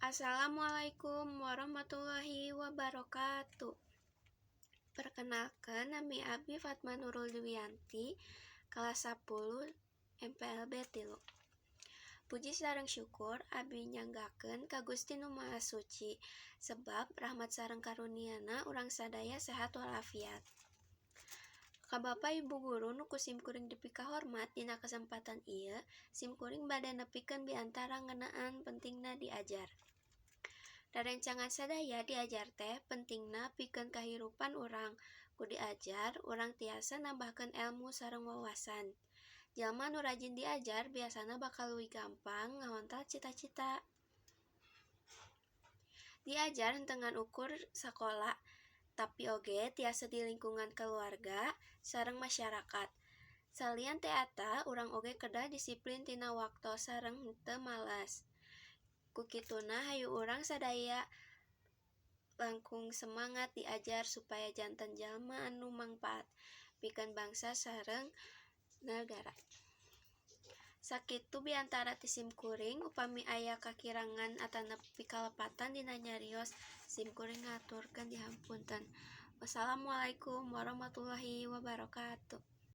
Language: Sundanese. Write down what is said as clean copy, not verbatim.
Assalamualaikum warahmatullahi wabarakatuh. Perkenalkan, nami Abi Fatma Nurul Dwiyanti, kelas 10 MPLB 3. Puji sareng syukur abi nyanggakeun ka Gusti Nu Maha Suci, sebab rahmat sareng karuniana urang sadaya sehat walafiat. Ka Bapak Ibu guru nu ku simkuring dipikahormat, dina kesempatan ieu simkuring bade nepikeun biantara ngeunaan pentingna diajar. Rerencangan sadaya, diajar teh pentingna pikeun kahirupan urang. Ku diajar urang tiasa nambahkeun elmu sareng wawasan. Jalma nu rajin diajar biasana bakal leuwih gampang ngahontal cita-cita. Diajar henteu ngan ukur sakola, tapi oge tiasa di lingkungan kaluarga sareng masyarakat. Salian ti eta, urang oge kedah disiplin tina waktos sareng henteu males. Kukituna, hayu urang sadaya langkung semangat diajar supaya janten jalma anu mangpaat pikeun bangsa sareng nagara. Sakitu biantara ti simkuring, upami aya kakirangan atanapi kalepatan dina nyarios, simkuring ngahaturkeun dihapunten. Wassalamualaikum warahmatullahi wabarakatuh.